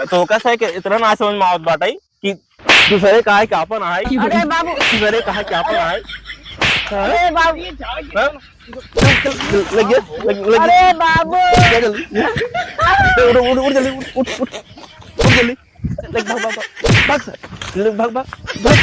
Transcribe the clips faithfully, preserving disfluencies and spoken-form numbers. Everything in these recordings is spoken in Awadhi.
तो कैसा है कि इतना ना समझ में आवत बाटे कि दूसरे का है कि आपन आए? अरे बाबू। दूसरे का है कि आपन आए? अरे बाबू। हाँ? लग गया, लग, लग गया। अरे बाबू। क्या जल्दी? उठ, उठ, उठ, उठ जल्दी, उठ, उठ, उठ, उठ जल्दी। लग, भाग, भाग, भाग, भाग सर, लग, भाग, भाग, भाग।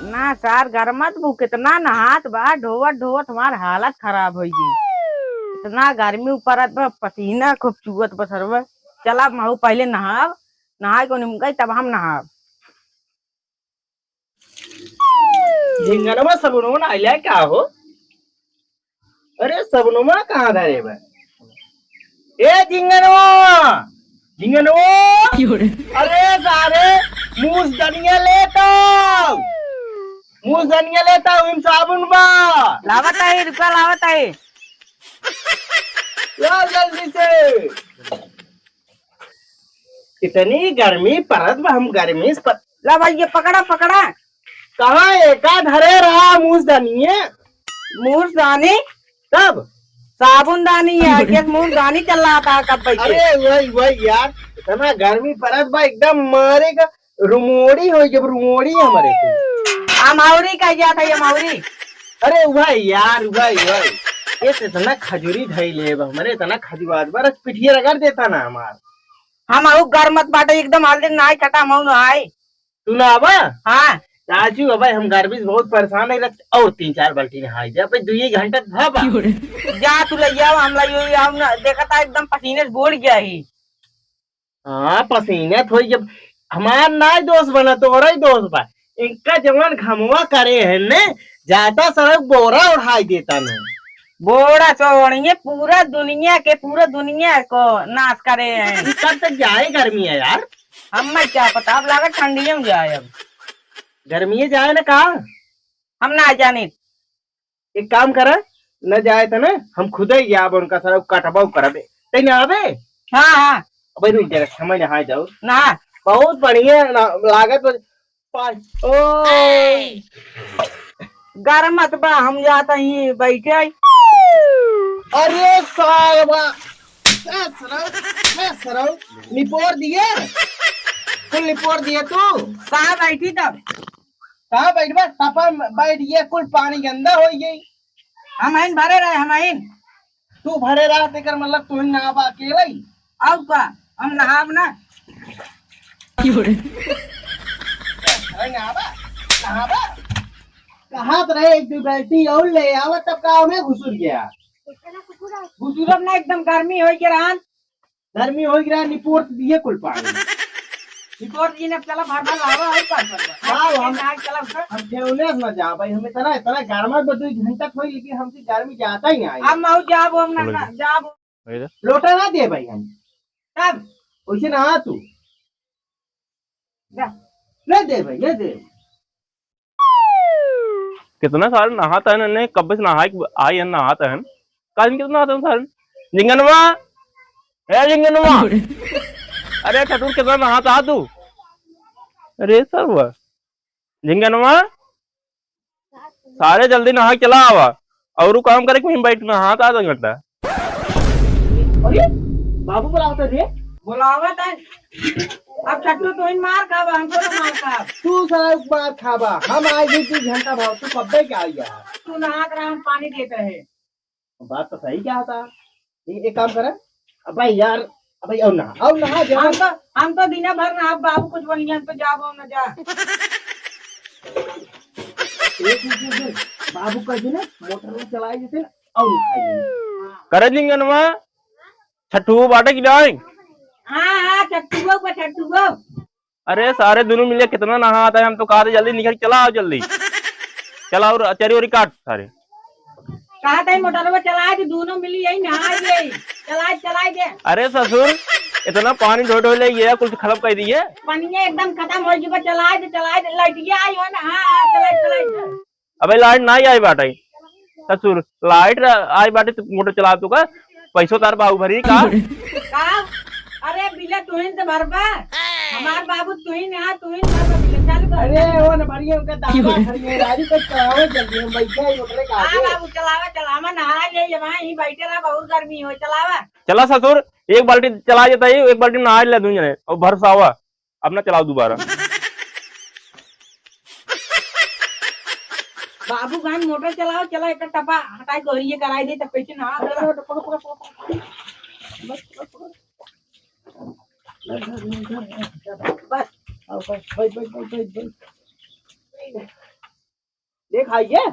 ना सार, गरमत बू कितना नहात बा, ढोवत ढोवत हमार हालत खराब होइ गई। इतना गर्मी ऊपर बा, पसीना खूब चुअत बा सरवा। चला महू पहिले नहाब, नहाए को निमकाई तब हम नहाब। झिंगनवा सबुनवा ना आइला का हो? अरे सबुनवा कहाँ धरे बा? ए झिंगनवा, झिंगनवा। क्यों रे? अरे सारे, मूस दनिया लेता, मूस दनिया लेता, ओहिम साबुन बा। लावत आई, रुपया लावत आई। ला जल्दी से। इतनी गर्मी परत बा, हम गर्मी से प- ला भाई, ये पकड़ा, पकड़ा। कहाँ एका धरे रहा मूसदानी है? मूसदानी? तब? साबुनदानी है, के मूसदानी चल रहा था कब बैठे? अरे वही, वही यार, इतना गर्मी परत बा, एकदम मारे का रुमोड़ी हो, जब रुमोड़ी हमारे को। अमौरी का क्या था, ये अमौरी? अरे वही यार, वही, वही। ये तो इतना खजूरी धई ले बा, हमारे इतना खजुआत बा, रस पिठिया रगड़ देता ना हमार। हम आऊ गरमत बाटे एकदम, हाल दिन नहाई खटा, हम आऊ नहाई। तू नहाबा? हाँ। राजू, अबे हम गर्मी से बहुत परेशान है, रख और तीन चार बाल्टी नहाई दे, अबे दुई घंटा तो भाबा। जा तू ले जाओ, हम ले आओ, हम ना, देखा था एकदम पसीने से बूड़ गया ही। हाँ, पसीने थोड़ी, जब हमार नाई दोस्त बना, तोहरा ही दोस्त बा। इनका जवान घमवा करे है ने, जाता सड़क बोरा उठाई देता ने। बोरा छोड़िए, पूरा दुनिया के, पूरा दुनिया को नाश करे हैं। कब तक जाए गर्मी है यार? हमें क्या पता, अब लागत ठंडिये में जाए अब। गर्मिये जाए ना का? हम ना जाने। एक काम करा, न जाए त ना, हम खुदे जाब उनका सारा कटबो करबे। तै ना आबे? हाँ, हाँ। अबे रुक जा, समय नहाए जाओ। ना। बहुत बढ़िया ना, लागत बा। पाँच, ओ। गरमत बा, हम जात ही बैठे। अरे सालवा, ए सरऊ, ए सरऊ, निपोर दिए? कुल निपोर दिए तू? कहाँ बैठी तब? कहाँ बैठबा? टपा में बैठ गया, कुल पानी गंदा हो गई। हम आइन भरे रहे, हम आइन। तू भरे रहा, तेकर मतलब तू ही नहाबा अकेले ही? और का, हम नहाब ना। अरे नहाबा, नहाबा। कहात रहे एक दो बाल्टी और ले आवा, तब का हमें घुसुर गया। घुसुरब ना, एकदम गर्मी होई के रहन। गर्मी होई के रहन, निपोर दिए कुल पानी। निपोर दिए ना, चला भर भर लावा और का करबा? हाँ, हम, ना चला उठा। हम ठेवने से ना जा भाई, हम इतना, इतना गर्मा दो, दो घंटा थोड़ी, लेकिन हमसे गर्मी जाता ही नहीं। हम मऊ जाब, हम ना, ना जाब। लोटा ना दे भाई हम। तब? वैसे नहा तू। जा। ले दे भाई, ले दे। कितना सारे नहात है ने, कब से नहाए के आई है, नहात है। काजन कितना नहात है सारे? झिंगनवा, ए झिंगनवा। अरे ठठुर, कितना नहात है तू? अरे सरवा, झिंगनवा, सारे जल्दी नहा के चला आवा, और काम करे कि वहीं बैठ नहा आधा घंटा। अरे, बाबू बुलावत है रे। बुलावत है। अब छट्टू तू ही मार खाबा, हमको तो मार खाब। तू सारा मार खाबा, हम आज ही दो घंटा भाव, तू कब्बे के आई यार। तू नहा के रहा, हम पानी देते हैं। बात तो सही कहा था। ए-, एक काम करा, अबे यार, अबे और नहा, और नहा जा। हम तो, हम तो दिना भर नहा, बाबू कुछ बोलिए, हम तो जाबो ना जा। एक मिनट, एक मिनट, बाबू कह दे ना, मोटर में चलाए देते ना, और नहा जाए। करे झिंगनवा, छठुओ बाटे कि नाहीं? हाँ, हाँ, छठुओ बा, छठुओ। अरे सारे दुनों मिले कितना नहात है, हम तो कहत है जल्दी निकल, चला आओ जल्दी। चला और चरी ओरी काट सारे। कहत है मोटरवा चलाइ दे, दुनों मिली यही नहाइ दे। चलाइ, चलाइ दे। अरे ससुर, इतना पानी ढो ढो ले ये कुल खत्म कर दिए। पनिया एकदम खत्म होइ गई बा, चलाइ दे, चलाइ दे, लइटिया आई हो ना, हाँ, हाँ, चलाइ, चलाइ दे। अबे लाइट नाहीं आई बाटे। ससुर, लाइट र-, आई बाटे तो मोटर चला तू का? पैसो तार बाबू भरी का? का? अरे बिले तुहिन से भरबा। हमार बाबू तुहिन है, तुहिन भरबा बिले। चालू कर। अरे वो न भरिए, उनका दादा भरिए, राजू को चलावे जल्दी, हम बैठे हैं मोटरे का हाँ आगे। बाबू चलावा, चलावा, नहा ले, ये वहाँ ही बैठे रहा, बहुत गर्मी हो, चलावा। चला ससुर, एक बाल्टी चला जाता है, एक बाल्टी नहा ले दूं जने, और भरसावा। अब ना चलाओ दोबारा। बाबू गान मोटर चलाओ, चला एक टपा हटाई गोरिये कराई दे, तब कैसे ना। पकड़, पकड़, पकड़, पकड़। बस, बस, बस। बस। आओ, बस, बस, बस। देख, आइए।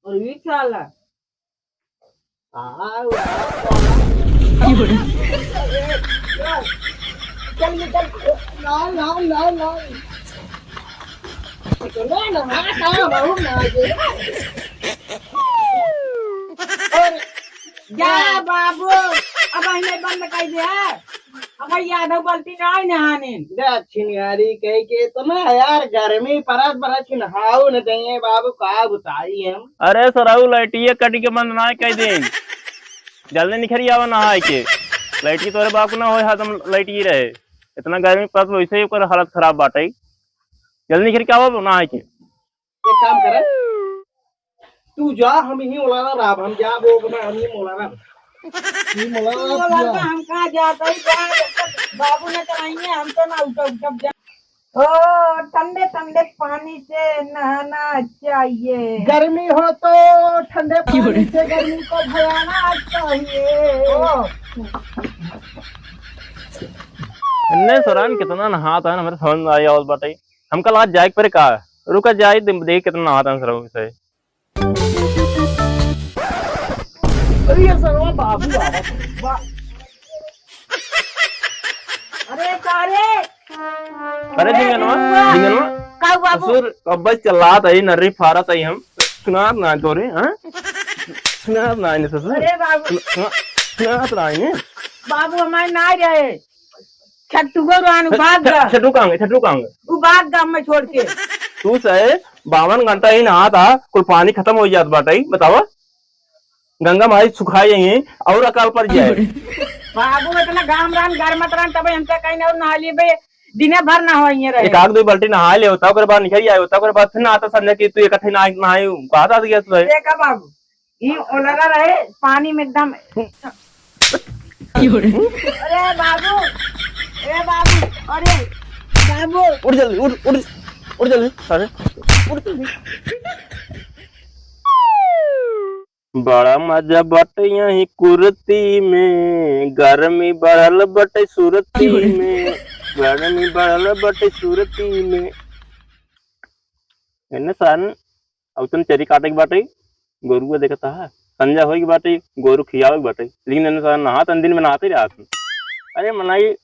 और ये क्या हाल है? आओ, आओ, आओ। चल, ये चल। लाओ, लाओ, लाओ, लाओ। इतना नहा कहाँ रहू ना ये। और जा बाबू, अब हमें बंद कर दे। अब यादव गलती ना है नहाने। दक्षिण यारी कह के इतना यार गर्मी परत परत नहाओ न चाहिए बाबू, का बताई हम। अरे सरऊ, लाइटिये कट के बंद ना कर दे। जल्दी निखरी आवा नहाए के। लाइटिये तोरे बाप को ना होए, हरदम लाइटिये रहे। इतना गर्मी परत वैसे ही ओकर हालत खराब बाटे। जल्दी निखरी के आवा नहाए के। एक काम करे, तू जा, हम यहीं ओलारा रहब, हम जा वो अपना, हम यहीं ओलारा। यहीं ओलारा तू रहब, ओलारा जा। हम कहाँ जात हई, कहाँ जात हई? बाबू न चलाइए, हम तो ना उठब, उठब जा। ओ, ठंडे ठंडे पानी से नहाना चाहिए। गर्मी हो तो ठंडे पानी से गर्मी को भगाना चाहिए। ओ। इन्ने सरान कितना नहात है ना, मेरे समझ में आई आवत बाटे। हमका लगा जाए के परे का? रुका जाए, दे-, देख कितना नहात है सरान से। अरे ये सरवा बाबू आवत है। बा-, अरे का रे? अरे ढिंगनवा, ढिंगनवा। का बाबू? ससुर, अब बस चलात आई, नर्री फारत आई हम। सुनात ना तोरे, हाँ? सुनात ना आइने ससुर। अरे बाबू। सुना-, सुना-, सुनात ना आइने। बाबू हमारे ना रहे। छट्टू गो रहन, उ भाग गा। छट्टू कहाँ गए? छट्टू कहाँ गए? उ भाग गा हमें छोड़ के। तू से बावन घंटा ही नहात हा, कुल पानी खतम होइ जात बाटे, बतावा। गंगा माई सुखाई जाइए और अकाल पड़ जाए। बाबू इतना घाम रहन, गरमत रहन, तब हमसे कहीं ना नहा लिए बे, दिने भर नहाइए रहे। एक आध दो बाल्टी नहा ले होता, ओकरे बाद निकल आए होता, ओकरे बाद फिर नहाता समझे कि तू इकट्ठे नहा, नहाए, कहा था गया तू है? देखा बाबू, ई ओलरा रहे, पानी में एकदम। अरे बाबू, ए बाबू, अरे बाबू। उठ जल्दी, उठ, उठ, उठ जल्दी, सारे, उठ जल्दी। बड़ा मजा बटे यही कुर्ती में, गर्मी बढ़ल बटे सुरती में, गर्मी बढ़ल बटे सुरती में। एने सन अब तुम चरी काटे के बाटे, गोरुआ देखता है, संझा होई के बाटे, गोरू खियावे के बाटे, लेकिन एने साला नहात दिन में नहाते रहत हैं। अरे मनाई,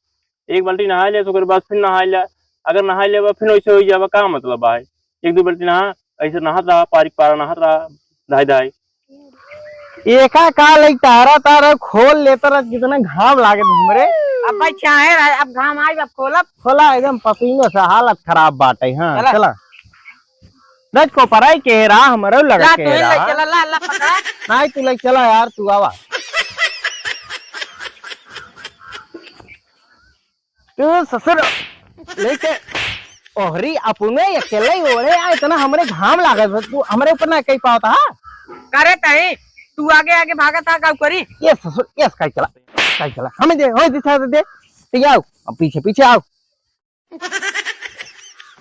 एक बाल्टी नहा ले, ओकरे बाद फिर नहा ले, अगर नहा लेबा फिर वैसे हो जाबा, का मतलब है? एक दो बाल्टी नहा, ऐसे नहात रहा, पारी पारा नहात रहा, धाई धाई। एका का लई तारा तारा खोल लेता रह, कितना घाम लागे हमरे। अब भाई चाहे रहे, अब घाम आई, अब खोलब। खोला, एकदम पसीने से हालत खराब बाटे। हाँ, चला। चला। देख को पराई के रहा, हमरो लगा ला, के तू ले रहा। चला, ला, ला, पकड़ा। नहीं, तू ले चला यार, तू आवा। तू ससुर लेके ओहरी अपने अकेले ही ओढ़े आ, इतना हमरे घाम लागत बा, तू हमरे ऊपर ना कही पावत हा? करे तही, तू आगे आगे भागत हा, का करी? ये ससुर, ये कही चला, कही चला, हमें दे, हमें दिखा दे, दे, ये आओ, अब पीछे, पीछे आओ।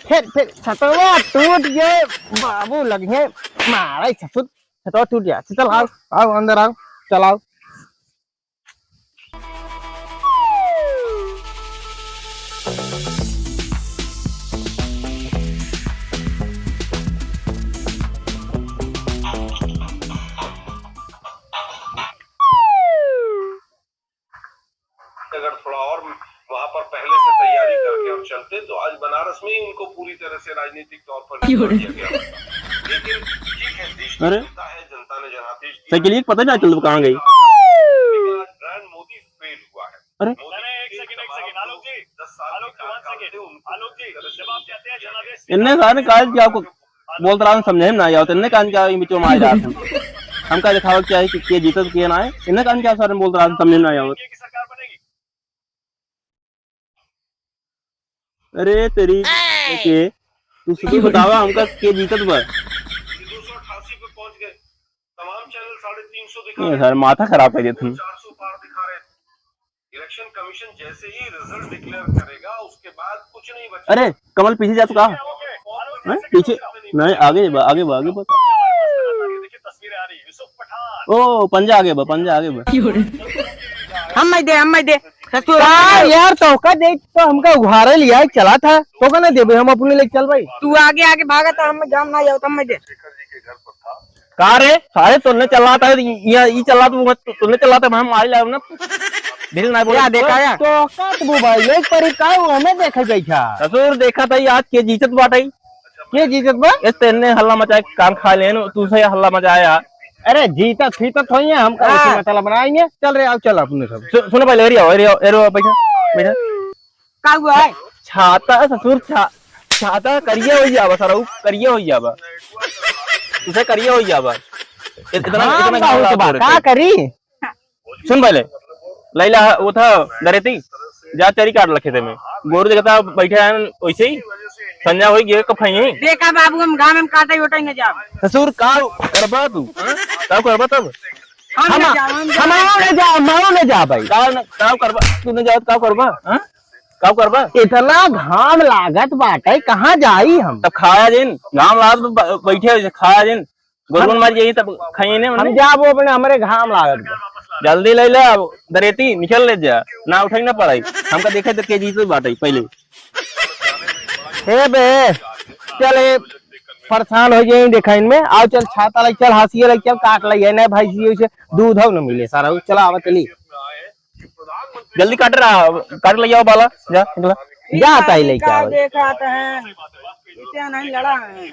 फिर, फिर छतवा टूट गए, बाबू लग गए, मारा ही ससुर, छतवा टूट गया। चल आओ, आओ अंदर आओ, चल आओ। थोड़ा और वहां पर पहले से तैयारी करके और चलते, तो आज बनारस में ही उनको पूरी तरह से राजनीतिक तौर पर क्यों निकाल रे? दिया गया होता। लेकिन ठीक है, देश की अरे? जनता है, जनता ने जनादेश दिया। साइकिल एक पता नहीं चल कहाँ गई। लेकिन आज ब्रांड मोदी फेल हुआ है। अरे? मोदी अरे, एक के सेकंड, एक कमाल सेकंड, आलोक जी, दस साल आलोक के जी, one कार्यकाल second, थे, उनको आलोक जी, पूरी तरह से जब आप कहते हैं जनादेश इनने सारे काज क्या आपको बोलत रहन समझे में ना आवत, इनने कान क्या ई बिचवा में आ जात हैं। हमका देखावे के चाही कि के जीतत के ना है, इनने कान क्या सारे बोलत रहन समझे में ना आवत। अरे तेरी के, तू सही बतावा हमका के जीतत बा। दो सौ अट्ठासी पे पहुंच गए। तमाम चैनल साढ़े तीन सौ दिखा ये रहे हैं। सारे माथा खराब कर देत हैं। चार सौ पार दिखा रहे हैं। इलेक्शन कमीशन जैसे ही रिजल्ट डिक्लेयर करेगा, उसके बाद कुछ नहीं बचेगा। अरे, कमल पीछे जा तो का? हैं? पीछे? नहीं, आगे बा, आगे बा, आगे बा। ओ, पंजा आगे बा, पंजा आगे बा। हम मैं दे, हम मैं दे। ससुर। का यार, तोहका देख तो हमका उघारे लिया चला था, तोहका ना देबे, हम अपने लेके चल भाई। तू आगे आगे भागा तो हम जाम ना जाओ, तब मैं दे। का रे, सारे तोन्ने चलात है, ये, ये चलात, वो तो, तोन्ने चलात है, हम मारी लाओ ना। दिल ना बोले क्या तो। देखा है? तो का तू भाई, एक परी का वो हमें देखे बैठा। ससुर देखा था, आज के जीतत बाटे। के जीतत बा? ये तेन्ने हल्ला मचाए, कान खा लेन, तू से हल्ला मचाया। अरे जीतत ही तो थोड़ी है, हम का हाँ। उसी मतलब बनाएंगे। चल रे, आओ, चल अपने सब। सु-, सुनो पहले, एरी आओ, एरी आओ, एरी आओ, बैठा, बैठा। का हुआ है? छाता ससुर, छा-, छाता करिया होइ जाबा, सरऊ करिया होइ जाबा। तुसे करिया होइ जाबा। इत-, इतना, हाँ, इतना घाम बहुत लागत बा, तोरे का से। करी? सुन पहले, लैला वो था दरेती, जा चरी काट लखे थे में। गोरू देखता बैठे हैं वैसे ही, संजा होइ गए कब खाई। देखा बाबू, हम घाम में काटे उठेंगे जाओ। ससुर का करबा तू? हाँ? का करबा तब? हम हम, ले जाओ, हम हम जाओ। आओ ले जा, हम आओ ले जा भाई। का न, का करबा? तू न जाओ, का करबा? हाँ? का करबा? इतना घाम लागत बाटे, कहाँ जाई हम? तब खाया जिन, घाम लागत ब-, बैठे हो, खाया जिन। गोरुन मार जाई, तब खाइए ने हम उन्हें। जाबो अपने, हमरे घाम लागत बा। जल्दी ले ले, अब दरेती निकल ले जा, ना उठाई ना पड़ाई। हमका देखे तो के जीते बाटे पहले। हे बे, चल ए, परेशान हो जाए देखा इनमें। आओ चल, छाता लाई चल, हाशिया लाई चल, काट लाई है, नहीं भाई जी, उसे दूध हो न मिले सारा, चला आवा चली। जल्दी काट रहा, काट ले जाओ बाला, जा, निकला। जा ताई लेके का आओ। देखा तो है, इतना नहीं लड़ा है।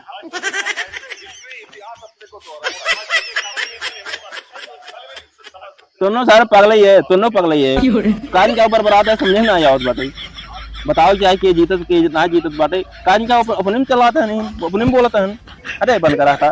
दोनों सारे पगले ही है, दोनों पगले ही है। क्यों रे? कान क्या ऊपर बरात है, समझे ना आवत बाटे। बताओ क्या के जीतत, के ना जीतत बाटे। कान क्या ऊपर अपने में चलाता है नहीं, अपने में बोलता है। अरे बंद करा था।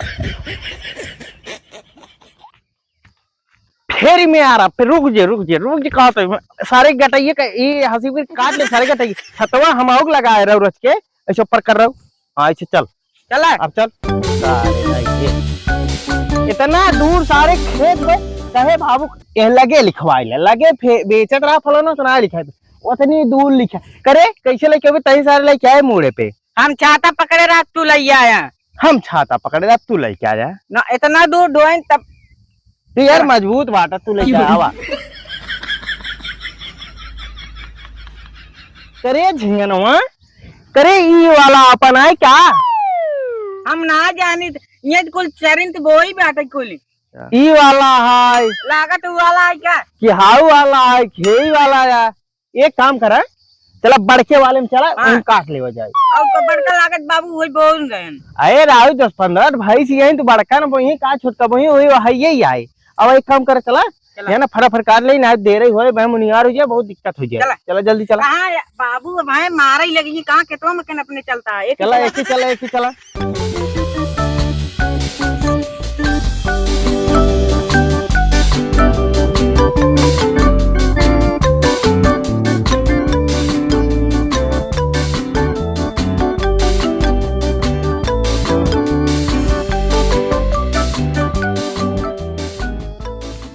फेरी में आ रहा, फिर रुक जे, रुक जे, रुक जे, कहा तो सारे गटइये का, ये हंसी फिर काट ले सारे गटइये। छतवा हम आउग लगाए रहो रच के, ऐसे ऊपर कर रहो। हाँ, ऐसे चल। चला। अब चल। सारे भाई ये। इतना दूर सारे खेत में, कहे बाबू, ये लगे लिखवाए ले, लगे फे-, बेचत रहा फलाना, सुना लिखाए पे। उतनी दूर लिखा। करे, कैसे लेके अभी तही सारे लेके आए मूड़े पे। हम छाता पकड़े रहा, तू लइया आया। हम छाता पकड़े रहा, तू लइके आया। ना, इतना दूर ढोइन तब। तू यार मजबूत बाटा, तू लइके आवा। करे झिंगनवा, करे ई वाला अपन आए का? हम ना जानी, ये कुल चरिंत बोई बाटे कुल। ई वाला है। लागत उ वाला है क्या? कि हाउ वाला है, खेई वाला है। एक काम करा, चला बड़के वाले में चला, हाँ। उन काट लेवा जाए। और तो बड़का लागत बाबू वही बोल रहे हैं। अरे राहु दस पन्द्रह भैंस यही तो बड़का न बोही का छोटका बोही वही है यही आए। अब एक काम करा चला, चला। है ना फटाफट काट ले ना देर ही होए, मैं मुनियार हो जाए, बहुत दिक्कत हो जाए। चला। चला जल्दी चला। कहाँ है? बाबू अब हैं मारा ही लगी, कहाँ खेतवा में कन अपने चलता है। एक चला, चला। एक ही चला, एक ही चला।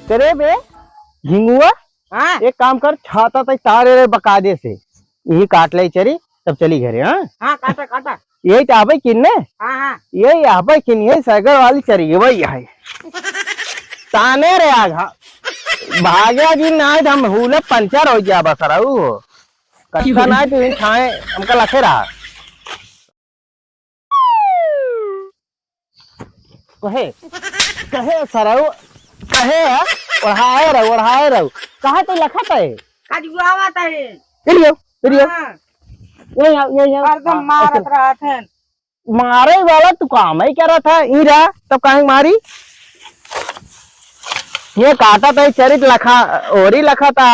करे बे, झिंगुआ, हाँ। एक काम कर, छाता तई तारे रे बकायदे से, यही काट ले चरी, तब चली घरे, हाँ? हाँ, काटा, काटा। यही तो आवे किन ने? हाँ, हाँ। यही आवे किन, यही साइकिल वाली चरी, वही है। ताने रे आघा, भाग्या जी ना, हम हुले पंचर हो गया बस रहू। कच्चा ना, तू ठाए, हमका लखे रहा। कहे, कहे सरऊ, कहे है, ओढ़ाए रहू, ओढ़ाए रहू। कहाँ तो लखत है? खजुआवत है। इधर आओ, इधर आओ। हाँ। यही आओ, यही आओ। हरदम हाँ, मारत ऐसे। रहत हैं। मारे वाला तू काम ही करत है, ई रहा, तब काहे मारी? ये काटा तो चरित लखा, ओरी लखा था।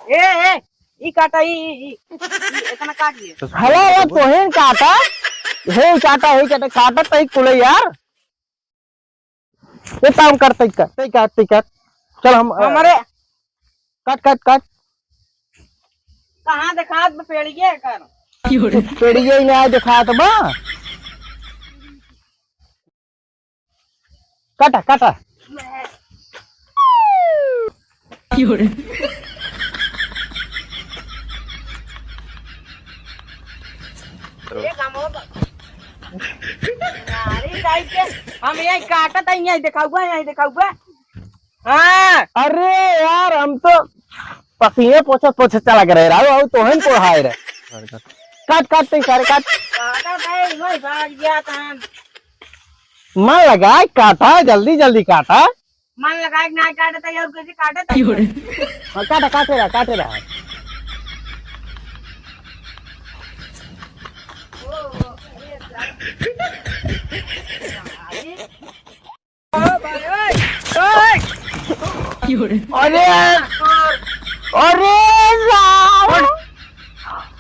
ए, ए, ई काटा, ई, ई, ई, ई, इतना काट लिए। हला, ये तोहें काटा, हे काटा, हे काटा, काटा तो ही कुले यार। ये काम कर, तई काट, तई काट, तई काट। चल हम, अ, हमारे काट, काट, काट। कहाँ देखात बा पेड़िए कर? पेड़िए ही ना देखात बा। काटा, काटा। ए, गामो बा-, अरे, जाई के, हम यहीं काटत हई, यहीं देखाउबा, यहीं देखाउबा। हाँ। अरे यार, हम तो पसीने पोछत पोछत चला के रहे, राव, आऊ तोहन पोहाए रहे। काट, काट, तई सारे काट। काटा भाई, वही भाग गया था। मन लगाए काटा, जल्दी जल्दी काटा। मन लगाए के ना काटत है, और कैसे काटत है? हाँ, काटा, काटे रहा, काटे रहा। अरे, अरे साला।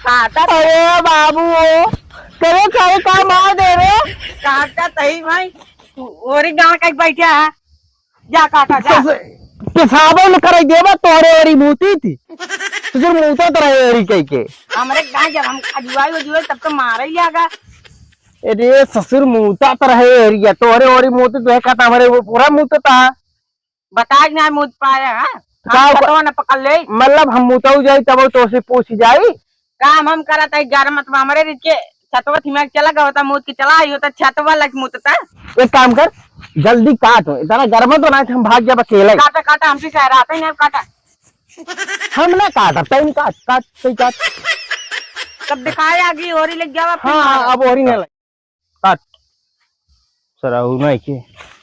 काटा। अरे बाबू, करे करे का मार दे रे। काटा तही भाई, तू ओरी गाड़ के बैठा है। जा काटा, जा। तो से-, पेशाबे न कराई देबा, तोहरे ओरी मूती थी। तुझे मूता तो रहे ओरी कह के। हमरे गाय जब हम खजुआई उजुआई तब तो मारे ही लागा। अरे ससुर, मूता तो रहे एरिया, तोहरे ओरी मूती तो है, कहता हमरे वो पूरा मूतता। बताए ना मूत पाए, हाँ? का हम प-, छतवा न पकड़ ले। मतलब हम मूतऊ जाई तब तो से पूछ जाई। काम हम करत है, घर मत हमरे रिच के छतवा थिमा के चला गवा था, मूत के चला आई हो तो छतवा लग मूतता। एक काम कर, जल्दी काट, इतना गर्म तो ना हम भाग जाब अकेले। काटा, काटा, हमसे सहराते ही नहीं, काटा। हम ना काटब, तैं काट, काट, तैं काट। तब दिखाए आगे, ओरी लग जावा, फिर हाँ, मारो। हाँ, अब ओरी नहीं लग। काट। सराहू नहीं के।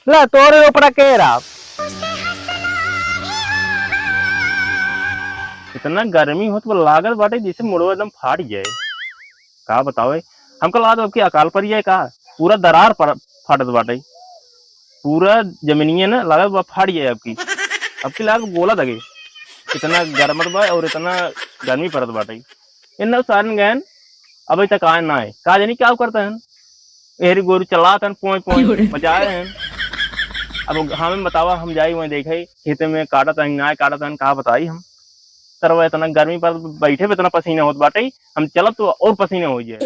ला, तोरे ऊपर के रहा। इतना गर्मी होत बा, लागत बाटे जैसे मुड़वा एकदम फाट जाए। का बतावे, हमका लागत अब की अकाल पड़ जाए का, पूरा दरार पर फाटत बाटे, पूरा जमीनिया ना लागत बा फाट जाए अब की, अब की लागत गोला दगे, इतना गरमत बा और इतना गर्मी पड़त बाटे। इन सारन गयन अबे तक आए ना है, का जानी क्या करता है। एहरी गोरू चलात हन, पोंय पोंय क्यों रे? बजाए हन। अब हमें बतावा, हम जाई वहीं देखे, खेते में काटत हन, ना काटत हन, का बताई हम। सरवा इतना गर्मी पर बैठे पे इतना पसीना होत बाटे, हम चलब तो और पसीना हो जाए।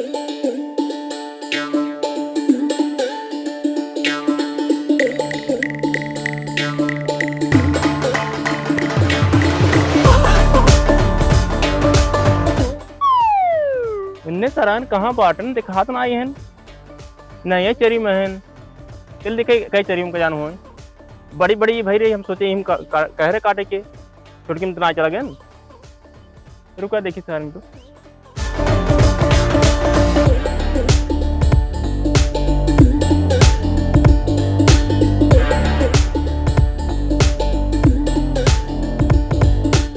इन्ने सरान कहाँ बाटन, दिखात ना आई हन। नहीं, ये चरी में हन। चल देखे, कई चरी में का जान होए। बड़ी बड़ी भई रही, हम सोचे हम का, का, कह रहे काटे के। छोटकी में तो ना चला गए न। रुका देखी सरान तो।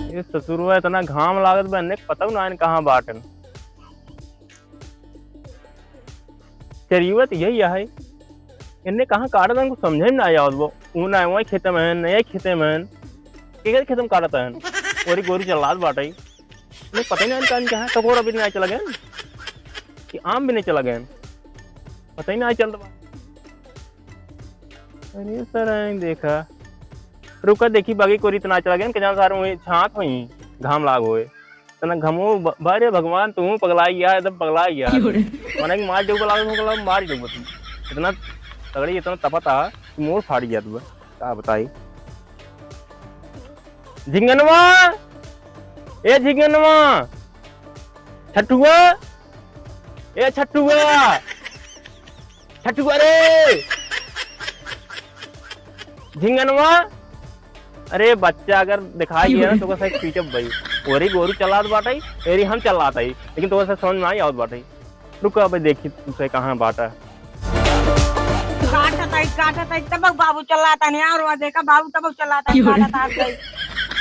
ये ससुरवा इतना घाम लागत बा, इन्ने पता ना इन कहाँ बाटन। चरियवा त यही है। इन्ने कहाँ काटत हन, कुछ समझे में ना आवत बा। ऊ ना वही खेते में है, नया खेते में है। केकर खेते में काटत हन? ओरी गोरी चलात बाटे। इन्ने पता ही ना इनका, इनका है, टकोर अभी नहीं चला गए कि आम भी नहीं चला गए। पता ही ना चलत बा। अरे सर, आई देखा। रुका देखी, बागी कोरी इतना चला गए कि जहाँ सारे वही छात हुई, घाम लाग होए। इतना घमो ब-, बारे भगवान, तू पगलाई गया, एकदम पगलाई गया। क्यों रे? मने कि मार देबो, लागल हो, लागल मार देबो तू। इतना तगड़ी, इतना तपत आ कि मोर फाड़ गया तू। का बताई? झिंगनवा, ए झिंगनवा, छठुआ, ए छठुआ, छठुआ रे, झिंगनवा। अरे बच्चा अगर दिखाई दिया ना तो ओकरा साथ पीटब भाई। ओरी गोरू चलात बाटे, एरी हम चलात हई, लेकिन तोरा से समझ में आई आवत बाटे। रुका अबे देखी तुसे कहाँ बाटा। काटत आई काटा ताई तब बाबू चला ताने और वहाँ देखा बाबू तब चला ताने काटा तार गई।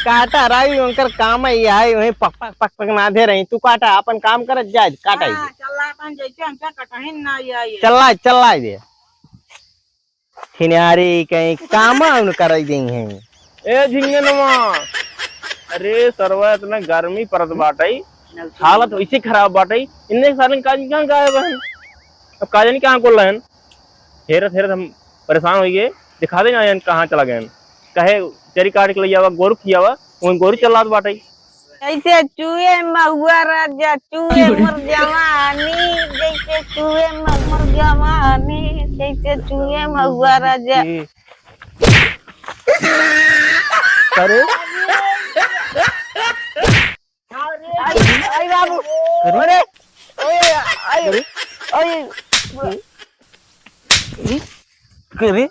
काटा राई उनकर काम है, ये है, वहीं पक पक पक पक ना दे रही। तू काटा, अपन काम करत जा, काटा ही हाँ, दे। चला तान जैसे हमसे कटहिन ना ये, ये। चला, चला ही दे। छिनारी कहीं काम उन कराई गई हैं। ए झिंगनवा, अरे सरवा, इतना गर्मी पड़त बाटई, हालत वैसे खराब बाटई, इन्ने सालन काज कहाँ गायब हन? अब काजन कहाँ को लहन? हेरत हेरत हम परेशान होइ गए, दिखा दे ना कहाँ चला गए। कहे चरी काट के ले आवा, गोरू खियावा, वहीं गोरू चलात बाटई। कैसे चुए महुआ राजा, चुए मोर जवानी, जैसे चुए मोर जवानी, जैसे चुए महुआ राजा। अरे, आई, आई बाबू, अरे, अरे, आई, अरे। आई, अरे, अरे,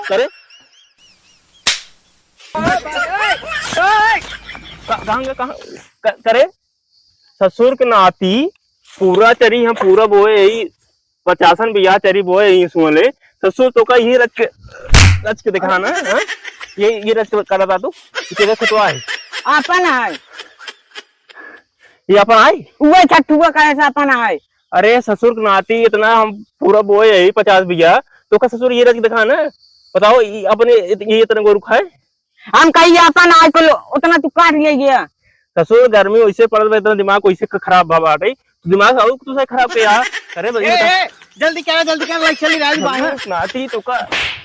करे? का-, कहाँ गए, कहाँ? क-, करे? ससुर के नाती पूरा चरी हम पूरा बोए यही पचासन बिया चरी बोए यही सुन ले। ससुर तो का ये रच के, रच के दिखा ना, हाँ? ये, ये रच के काटा था तू? ये तेरे खेतवा है? आपन है। ये अपन आई? उहे छठुआ कहे से अपन आई। अरे ससुर के नाती इतना हम पूरा बोए यही पचास बिया, तो का ससुर ये रच के दिखा ना? बताओ, ये अपने इत-, ये इतने गोरू खाए? हम कही अपन आई कुल उतना तू काट ले गया। ससुर गर्मी वैसे पड़त बा, इतना दिमाग वैसे ख-, खराब भा बाटे। तू दिमाग और तू सही खराब के यार। अरे भाई ए, बता। ए, जल्दी क्या, जल्दी क्या, लाइक चली रहा है बाहर। नाती तो का,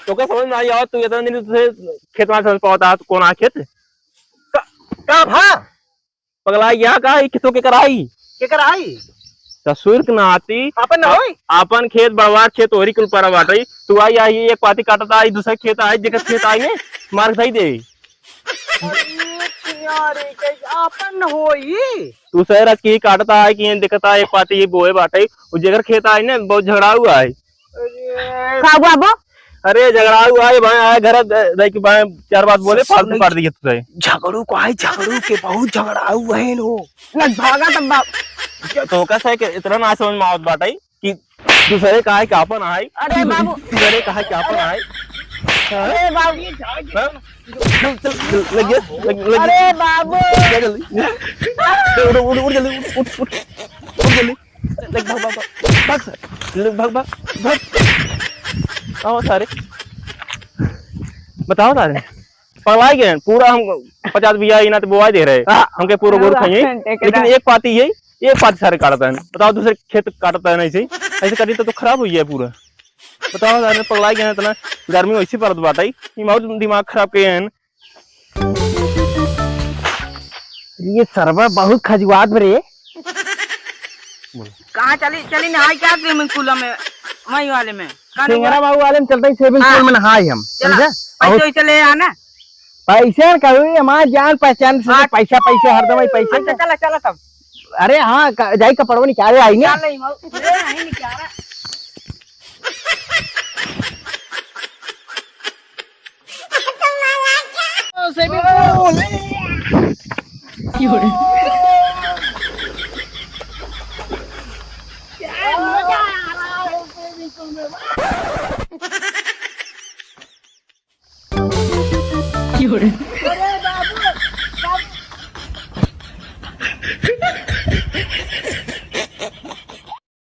तो का समझ में आई और तू इतना दिन से खेत में समझ पावता, तू कौन आ खेत? का, का भा? पगला गया का? ई खेतों के कराई? के कराई? ससुर के नाती अपन न होई? अपन खेत बड़वार खेत ओरी कुल पर बाटई। तू आई, आई एक पाती काटता, आई दूसरा खेत आई, जेकर खेत आई ने मार के दे। अरे यार, के अपन न होई? तू शहर आज की काटता है कि ये दिखता है एक पाती ये बोए बाटई, वो जेकर खेत आई ने बहुत झगड़ा हुआ है। अरे। का हुआ बो? अरे झगड़ा हुआ है भाई, आए घर द-, देख के भाई चार बात बोले, फालतू काट दिए तुझे। झगड़ू को आए, झगड़ू के बहुत झगड़ा हुआ है नो। लग भागा तब बाप। तो कैसा है कि इतना ना समझ में आवत बाटे कि दूसरे का है कि आपन आए। अरे बाबू। दूसरे का है कि आपन आए। अरे बाबू। हाँ? चल, चल, चल, लग गया, लग, लग गया। अरे बाबू। जा जल्दी। उठ, उठ, उठ, उठ जल्दी, उठ, उठ, उठ, उठ जल्दी। लग, भाग, भाग, भाग, भाग सर। लग, भाग, भाग, भाग। आओ सारे। बताओ सारे। पगला गए, पूरा हम पचास बिया इना तो बोआ दे रहे। हाँ। हमके पूरा गोरू हाँ, खाइए। ठीक है, लेकिन ठीक। एक पाती यही, एक पाती सारे काटता है। बताओ दूसरे खेत काटता है ना ऐसे ही। ऐसे करी तो, तो खराब हुई है पूरा। बताओ सारे पगला गए इतना। गर्मी वैसे पड़त बाटे। ई बहुत दिमाग खराब के हैं। ये सरवा बहुत खजुआत बा रे। कहाँ चली, चली नहाई क्या swimming pool में, वहीं वाले में? कहाँ नहीं सिंगरा गया? बाबू वाले में चलते ही swimming हाँ। Pool में नहाई हम, चला, समझे? पैसे बहुत वैसे ले आना। पैसे न कभी हमारे जान पहचान से हाँ। पैसा, पैसा हरदम ही पैसे अच्छा, का। चला, चला तब। अरे हाँ, का, जाई कपड़वा निकाले आई ना। निकाल ले, मऊ, ले, नहीं निकाला।